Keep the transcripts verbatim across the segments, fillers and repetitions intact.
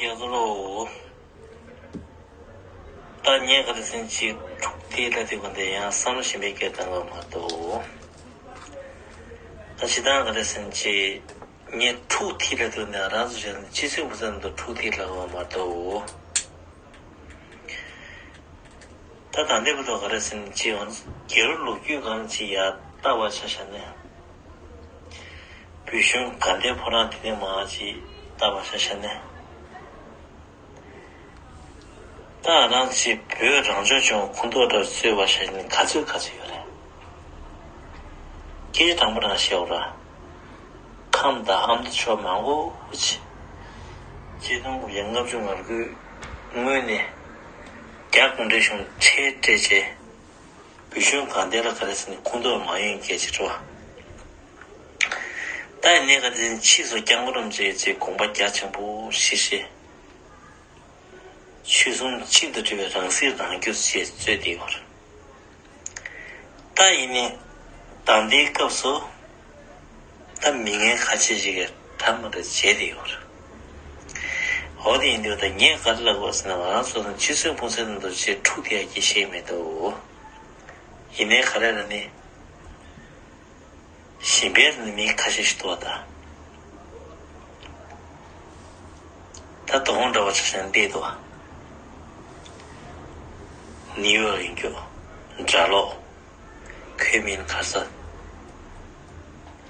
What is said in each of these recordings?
ཡག་པོ་ལོ། ད་ངས་ག་རེ་ཟེར་ཅིག་འཁྲུག་ཐིག་ལ་དེ་ག་འདི་ཡང་བསམ་བློ་ཞིམ་པའི་སྐད་བཏང་གི་མ་གཏོགས། ད་ཇི་ལྟར་ག་རེ་ཟེར་ཅིག་ངས་འཁྲུག་ཐིག་ལ་དེ་ག་འདི་རང་ཚོ་བྱས་ན་སྤྱི་ཚོགས་མི་ཚང་དུ་འཁྲུག་ཐིག་ལ་གི་མ་གཏོགས། ད་ད་འདི་བར་དུ་ག་རེ་ཟེར་ཅིག་ཡང་རྒྱལ་ལོ་རྒྱུས་སྒང་ཅིག་ཡར་ལྟ་བ་ཆ་བཞག་ནས། བོད་གཞུང་དགའ་ལྡན་ཕོ་བྲང་དེ་ནས་མར་ཅིག་ལྟ་བ་ཆ་བཞག་ནས། ད་རང་ཚོའི་བོད་རང་སྐྱོང་ལྗོངས་ཁོངས་གཏོགས་འདྲ་གཙོས་པ་བྱས་ནས་ག་ཚོད་ག་ཚོད་ཡོད་རེད། སྐད་ཆ་དྲང་པོ་རང་བཤད་འོ་ར། ཁམས་དང་ཨ་མདོ་ཕྱོགས་མང་པོ་ཅིག་ཆིག་སྟོང་དགུ་བརྒྱ་ལྔ་བཅུ་ང་དགུའི་སྔོན་ནས་རྒྱ་གུང་ཁྲན་གཞུང་ཁྲལ་སྤྲད་བྱས། བོད་གཞུང་གང་དེ་ལ་ག་རེ་ཟེར་ནས་ཁོངས་གཏོགས་མ་ཡོང་མཁན་ཅིག་འགྲོ། ད་ཡིན་ནའི་ག་དེ་ཕྱིས་སུ་སྐྱབས་མགོན་རིན་པོ་ཆེ་ཡིས་དགོངས་པ་རྒྱ་ཆེན་པོ་བཞེས་བྱས། ཆོལ་གསུམ་གཅིག་ཏུ་སྒྲིལ་བའི་རང་སྲིད་རང་སྐྱོང་ཅེས་རྩོད་བསྡད་ཡོད་རེད། ད་ཡིན་ནའི་ད་ལྟའི་སྐབས་སུ་ད་མི་ངན་ཁ་ཤས་ཤིག་གིས་གྲ་མ་འགྲོ་བྱས་བསྡད་ཡོད་རེད། འོ་དེ་ཡིན་དུས་ད་ངས་ག་རེ་ལབ་དགོས་ཟེར་ན། ང་རང་ཚོ་དང་ཕྱི་སྲོལ་ཕུང་སྲོལ་ནང་དུ་ཆེས་འཁྲུག་དེ་ཡ་གི་ཤེས་མེད་དོ། ཡིན་ནའི་ག་རེ་ལ་ནི། གཞན་པའི་ནི་མི་ཁ་ཤས་ཤིག་འདུག་བ་ད། ད་དོ་དགོང་འདྲ་བ་ཆ་བཞག་ན་བལྟས་འདུག་བ། ནིའུ་ཡོག་ཡིན་རྒྱུ། གྲྭ་ལོག་ཁོའི་མིང་ག་རེ་ཟེར།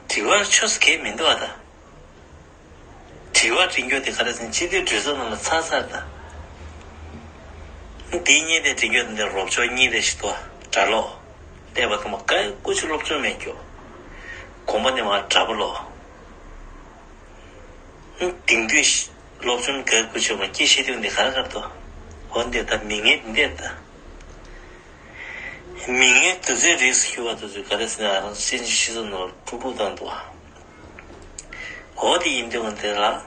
དྲི་བ་ཆོས་སུ་གལ་མི་འདུག་བ་ད། དྲི་བ་དྲི་རྒྱུ་དེ་ག་རེ་ཟེར་ན། སྤྱི་འཐུས་གྲོས་ཚོགས་ནང་ལ་ཚར་ཚར་དང་། འདི་གཉིས་དེ་དྲི་རྒྱུ་དེ་འདི་རོབ་ཅོ་གཉིས་དེ་ཞིག་འདུག་བ། གྲྭ་ལོག་བལྟས་པ་དང་མ་ག་ཀུ་ཅི་སློབ་སྦྱོང་མེད་རྒྱུ། དགོངས་པ་ནི་མ་གྲྭ་པ་ལོག་དེང་དུས་སློབ་སྦྱོང་ག་ཀུ་ཅི་མ་སྐྱེ་ཤེས་དུས་འདི་ག་རེ་ག་རེ་འདུག་འོ་འདི་ད་མི་ངན་འདི་ད། མི་ངན་དུས་ཚོད་རིགས་སུ་ཤི་བ་དུས་ཚོད་ག་རེ་ཟེར་ན། ཨ་རང་སྤྱི་སྤྱི་ཚོགས་ནང་དཀྲུག་དཀྲུག་བཏང་འདུག་བ། འོ་དེ་ཡིན་དུས་འདི་ལ།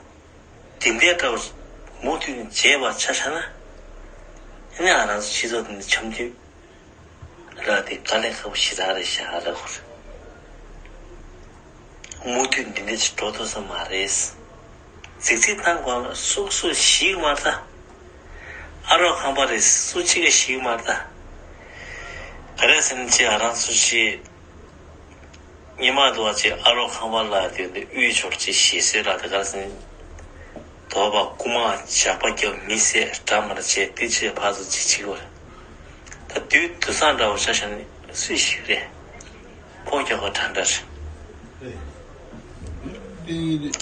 དེ་འདྲའི་འདྲ་བ་མུ་མཐུད་ནས་བྱས་པ་ཆ་བཞག་ན། ཨ་ནི་ཨ་རང་ཚོ་སྤྱི་ཚོགས་འདི་འཆམ་མཐུན་རག་དེ་དཀའ་ལས་ཁག་པོ་ཞེ་དྲག་རེད་ཤག་ར་ཧུར། མུ་མཐུད་འདི་འདྲ་ཞིག་འགྲོ་ཐུབ་ས་མ་རེད། རྫིག་རྫིག་བཏང་དགོས་ན་སུ་སུ་ཞིག་མ་ལྟ། ཨ་རོགས་ཁམས་པ་རེད། སུ་གཅིག་ག་ཞིག་མ་ལྟ། ག་རེ་ཟེར་ན་ཅིག་ཨ་རང་ཚོ་ཞིག་ཉི་མ་དུ་བ་ཅིག་ཨ་རོགས་ཁམས་པ་ལ་དེ་འདི་དབུལ་འབྱོར་ཅིག་ཞེ་སོད་ལ་དེ་ག་རེ་ཟེར་ན། དོགས་པ་རྐུ་མ་ཇག་པ་རྒྱབ་མི་བསད་འདྲ་མ་འདྲ་བྱས་དེ་ཅིག་ཕར་ཚུར་ཅིག་བྱེད་དགོས་རེད། ད་དུས་དུས་སང་འདྲ་བོ་ཆ་བཞག་ན་སུས་ཤིག་རེད། ཕོ་རྒྱག་པ་འདྲ་འདྲ་རེད།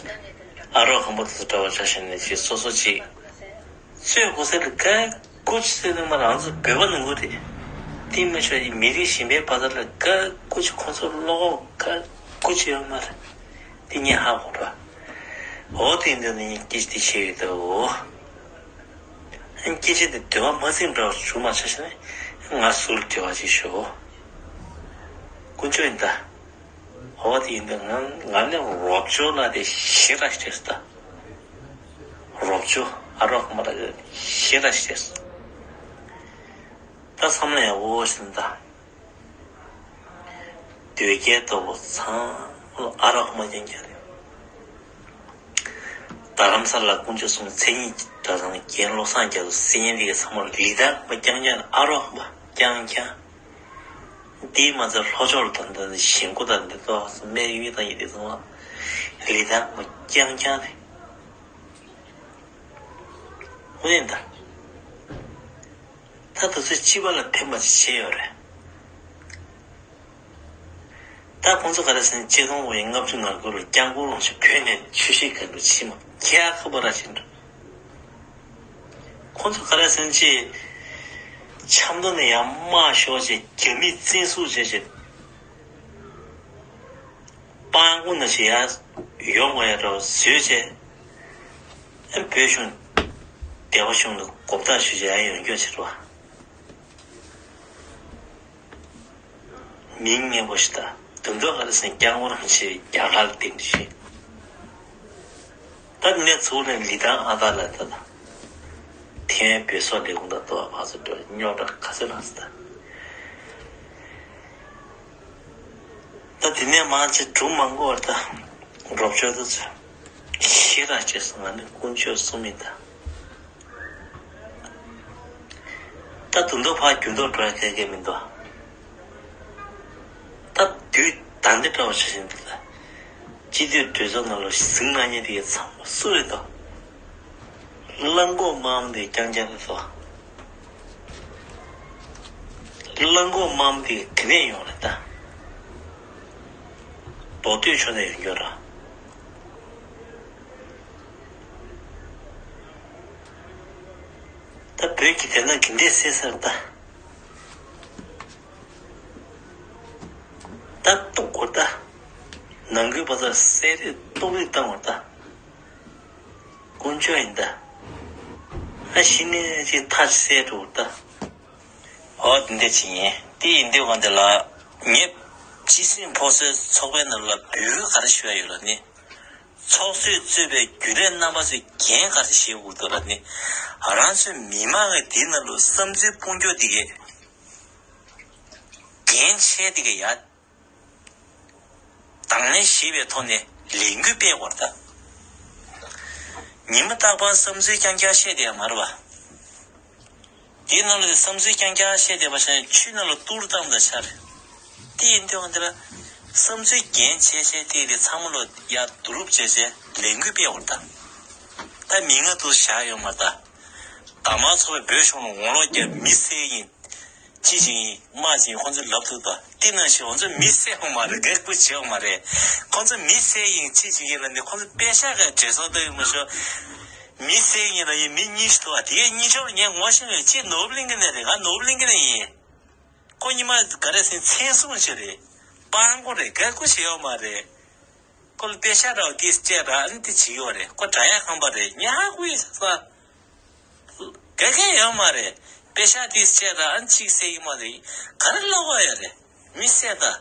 ཨ་རོགས་ཁམས་པ་དེ་ཚོ་འདྲ་བོ་ཆ་བཞག་ན་ཅིག་སོ་སོ་ཅིག་རྩོད་དགོས་ས་ལ་ག་ཀུ་ཅི་རྩོད་ནི་མ་རང་ཚོ་བོད་པ་ནང་ཁུལ་རེད། དེ་མི་ཆོག་ཡི་མི་རིགས་གཞན་པའི་བར་དག་ལ་ག་ཀུ་ཅི་ཁོང་ཚོ་བློ་ཁོག་ག་ཀུ་ཅི་ཡོད་མ་རེད། དེ་ངས་ཧ་གོ་འགྲོ། འོ་དེ་འདི་ནི་སྐད་ཆ་དེ་བཤད་ཡོད་དོ། སྐད་ཆ་དེ་འདོད་པ་མ་ཚིམ་འདྲ་བ་བྱུང་མ་ཆ་ཤེ་ན་ང་ཟུར་དྲི་བ་ཅིག་ཞུ། དཀོན་མཆོག་ཡིན་ད། འོ་དེ་ཡིན་ད་ང་ང་ནི་རོབ་ཅོ་ལ་དེ་ཞེ་དྲག་སྟེར་ད། རོབ་ཅོ་ཨ་རོགས་མ་ལ་དེ་ཞེ་དྲག་སྟེར། ད་བསམ་ན་ཡག་པོ་ཞིག་ད། དོལ་རྒྱལ་ལྟ་བུ་ཚང་མ་ཨ་རོགས་མ་རྐྱང་རྐྱང་རེད། རྡ་རམ་ས་ལ་དཀོན་མཆོག་གསུམ་མཚན་ཉིད་གྲྭ་ཚང་རྒན་བློ་བཟང་རྒྱ་མཚོ་སེ་ཉན་འདི་ག་ཚང་མ་ལི་ཐང་མ་རྐྱང་རྐྱང་ཨ་རོགས་མ་རྐྱང་རྐྱང་། འདིའི་མ་ཚད་ལྷོ་ཕྱོགས་ལ་དང་དང་ཞིང་སྒོ་དང་འདི་ཚོ་སྨད་ཡུལ་དང་ཡི་དེ་ཚང་མ་ལི་ཐང་མ་རྐྱང་རྐྱང་རེད། ཧུ་ཡིན་ད། ད་དུས་ཚོད་སྤྱི་པ་ལ་ཕན་པ་ཞིག་བྱས་ཡོད་རེད། ད་ཁོང་ཚོ་ག་རེ་ཟེར་ན་ཆིག་སྟོང་དགུ་བརྒྱ་ལྔ་བཅུ་ང་དགུ་ལ་སྐྱབས་མགོན་རིན་པོ་ཆེ་བོད་ནས་ཆོས་བཤད་ག་འགྲོ་ཕྱི་མ་ཁྱེད་ཁ་པ་ར་ཕྱིན་འགྲོ། ཁོང་ཚོ་ག་རེ་ཟེར་ན་ཆེ་ཆབ་མདོ་ནས་ཡར་དམག་ཤོར་བྱས་རྒྱ་མིས་བཙན་བཟུང་བྱས་བྱས། སྤང་ཀུན་ན་ཞིག་ཡར་ཡོང་བ་ཡ་འདྲ་བ་བཟོས་བྱས། ཨ་བོད་གཞུང་སྡེ་པ་གཞུང་ལ་མགོ་བཏགས་ཞུ་བྱས་ཡར་ཡོང་རྒྱུ་བྱེད་རོགས། མིང་སྙན་པོ་ཞིག་ད་དུང་དུ་ག་རེ་ཟེར་སྐྱབས་མགོན་རིན་པོ་ཆེ་རྒྱ་གར་དེ་འདྲ་ཞིག་ད་ནས་ཚུར་ནས་ལི་ཐང་ཨ་ད་ལ་ད་ད་ཐེ་བན་བོད་སོག་ལས་ཁུངས་ད་ཏོ་བ་ཕ་ཚོ་འགྲོ་རྙོག་དྲ་ག་ཚོད་ལངས་སི་ད། ད་དེ་ནས་མང་ཆེ་གྲུབ་མང་པོ་བར་ད་རོབ་ཆོས་དུ་ཚོད་ཤེས་ར་བྱས་སོང་། ང་ནི་དཀོན་མཆོག་གསུམ་ཡིན་ད། ད་དུང་དུ་ཕར་འགྱུར་ལྡོག་འགྲོ་ཡ་ག་གེ་མི་འདུག་ད་དུས་ད་འདི་འདྲ་བ་ཆགས་བཞིན་འདུག་ད་སྤྱི་འཐུས་གྲོས་ཚོགས་ནང་ལ་ཟིང་ན་ཉེ་དེ་གའི་ཚང་མ་སུ་རེད་འདུག་གླང་གོག་དམར་མོ་དེ་རྐྱང་རྐྱང་རེད་འདུག་གླང་གོག་དམར་མོ་དེ་ག་ནས་ཡོང་རེད་ད། མདོ་སྟོད་ཕྱོགས་ནས་ཡོང་རྒྱུ་ར། ད་བོད་ཀྱི་དེ་ན་གི་འདྲས་སེ་སར་ད། ད་གཏུག་དགོས་ད། ནང་ཁུལ་བ་ཚ་སེ་རེ་གཏུག་རེ་བཏང་བ་ད། དཀོན་མཆོག་ཡིན་ད། ཨ་ཤི་ནས་ཅིག་ཐག་སེ་འགྲོ་ད། ཨོ་དེ་འདྲས་ཅིག་ཡིན། དེ་ཡིན་དུས་གང་དེ་ལ་ངས་སྤྱི་སེམས་ཕོ་སའི་ཚོགས་པའི་ནང་ལ་འབོད་སྐུལ་ག་རེ་ཞུ་ཡ་ཡོད་ལ་ནི། ཚོགས་གཙོས་གཙོས་པའི་རྒྱུན་ལས་རྣམ་པ་ཚོས་འགན་ག་རེ་བཞེས་དགོས་འདུག་ལ་ནི། རང་ཚོའི་མི་མང་གི་དེའི་ནང་ལ་བསམ་ཚུལ་སྤུངས་རྒྱུ་དེ་གས་འགན་ཆེ་དེ་གས་ཡ། དང་ལེན་ཞེས་པའི་ཐོག་ནས་ལས་འགུལ་སྤེལ་དགོས་རེད་ད། ཉི་མ་རྟག་པར་བསམ་ཚུལ་རྐྱང་རྐྱང་བཤད་བསྡད་ཡ་མ་རེད་བ། དེའི་ནང་ལ་བསམ་ཚུལ་རྐྱང་རྐྱང་བཤད་བསྡད་པ་ཤ་ཆུའི་ནང་ལ་ཏུར་བཏང་དང་ཆ་རེད། དེ་ཡིན་དུས་འོང་དེ་ལ་བསམ་ཚུལ་འགན་ཆེ་ཆེ་དེ་ལས་ཚང་མ་ལོ་ཡ་བསྡུ་རུབ་བྱས་བྱས་ལས་འགུལ་སྤེལ་བར་ད། ད་མི་ང་དུ་བཞག་ཡོད་མ་ད། དང་མ་ཚོ་བའི་བོད་གཞུང་ལ་ངོ་ལོག་རྒྱབ་མི་བསད་ཡིན། ཅི་ཞིག་ཡིན་དམག་ཅིག་ཡིན་ཁོང་ཚོས་ལབ་ཐུབ་ད། དེ་ནང་བཞིན་ཁོང་ཚོས་མི་བསད་ཡོང་མ་རེད། ག་རེ་བྱེད་ཡོང་མ་རེད། ཁོང་ཚོས་མི་བསད་ཡིན་ཅི་ཞིག་ཡིན་ལ་ནི་ཁོང་ཚོས་པེ་ཤག་ག་འབྲས་སོགས་ལྟ་ཡོད་མ་ཤོག་མི་བསད་ཡིན་ལ་ཡིན་མི་གཉིས་ཤིག་འདུག་ཨ། དེ་གཉིས་ཆོར་ངས་ངོ་ཤེས་ཡོད། གཅིག་ནོར་བུ་གླིང་ག་ནས་རེད། ང་ནོར་བུ་གླིང་ག་ནས་ཡིན། ཁོ་ཉི་མ་ག་རེ་ཟེར་མཚན་སྲུང་ཞིག་རེད། སྤང་གོ་རེད། ག་རེ་བྱེད་ཡོད་མ་རེད། ཁོ་ལ་པེ་ཤག་ར་བ་དེ་སྤྲད་ར་ཨ་ནི་དེ་བྱེད་ཡོད་རེད། ཁོ་དྲ་ཡག་ཁང་པ་རེད། ཉག་ཧ་ཁུ་ཡི་ས་ས། ག་གེ་ཡོད་མ་རེད། པེ་ཤག་དེ་སྤྲད་ར་ཨ་ནི་ཅིག་བསད་ཡིན་མ་རེད། ག་རེ་ལོག་ག་ཡོད་རེད། མི་བསད་ད།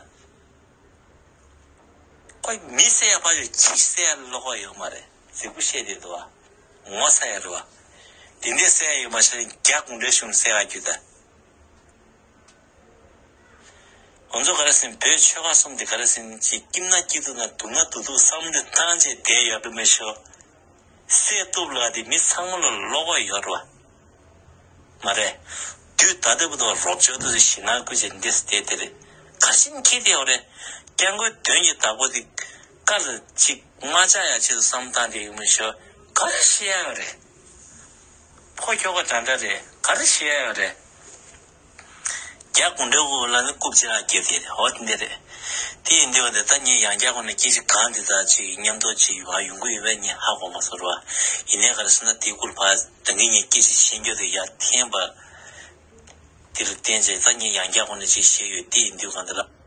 ཁོ་མི་བསད་ཡ་ཕ་ཡོད་ཅིག་བསད་ཡ་ལོག་ག་ཡོད་མ་རེད། གཟིགས་པོ་བཤད་དེ་འདུག་བ། ངོ་ཚ་ཡ་རེད་བ། དེ་འདྲས་བསད་ཡ་ཡོད་མ་ཤེས་རྒྱ་གུང་ཁྲན་གཞུང་བསད་ཡ་རྒྱུ་ད། ང་ཚོ་ག་རེ་ཟེར་བོད་ཆོལ་ཁ་གསུམ་དེ་ག་རེ་ཟེར་ཅིག་སྐྱིད་ན་སྐྱིད་ཐུབ་ན་སྡུག་ན་སྡུག་ཐུབ་བསམ་བློ་བཏང་བྱས་བསྡད་ཡོད་འགྲོ་མི་ཤོག་བསད་གཏུབ་ལ་དེ་མི་ཚང་མ་ལ་བློ་ཁོག་ཡོད་རེད་བ། མ་རེད། དུས་ད་ལྟ་བུ་དང་རོགས་བྱོས་དུ་ཞི་ན་ཀུ་ཅེ་འདི་སྟེ་དེ་རེད། ག་ཤིན་ཁྱེད་དེ་ཡོད་རེད། སྐྱང་མགོའི་དོན་གྱི་བདག་པོ་དེ་དཀར་ཅིག་མ་བཅག་ཡ་ཆེད་དུ་བསམ་བཏང་དེ་ཡོད་མི་ཤོག་ག་རེ་བཤད་ཡ་ཡོད་རེད། ཕོ་ཁྱོ་ག་འདྲ་འདྲ་རེད། ག་རེ་བཤད་ཡ་ཡོད་རེད། རྒྱ་གུང་ཁྲན་གུ་ལ་ནི་རྐུབ་ཅི་ར་སྐྱེ་དེ་རེད། འོ་དེ་འདྲ་རེད། དེ་ཡིན་དུས་འདི་ད་ངས་ཡང་བསྐྱར་ཁོ་ན་སྐད་ཆ་གང་འདི་དག་ཅིག་མཉམ་དུ་ཅིག་ཡོང་ཡོང་གི་ཡོད་པས་ངས་ཧ་གོ་མ་སོང་ར། ཡིན་ནའི་ག་རེ་ཟེར་ན་དེ་སྐོར་ཕར་ད་གིན་ངས་སྐད་ཆ་བཤད་རྒྱུ་དེ་ཡར་འཐེན་པ་དེ་ལ་བརྟེན་བྱས་ད་ངས་ཡང་བསྐྱར་ཁོ་ན་ཅིག་བཤད་ཡོད། དེ་ཡིན་དུས་གང་འདི་ལ།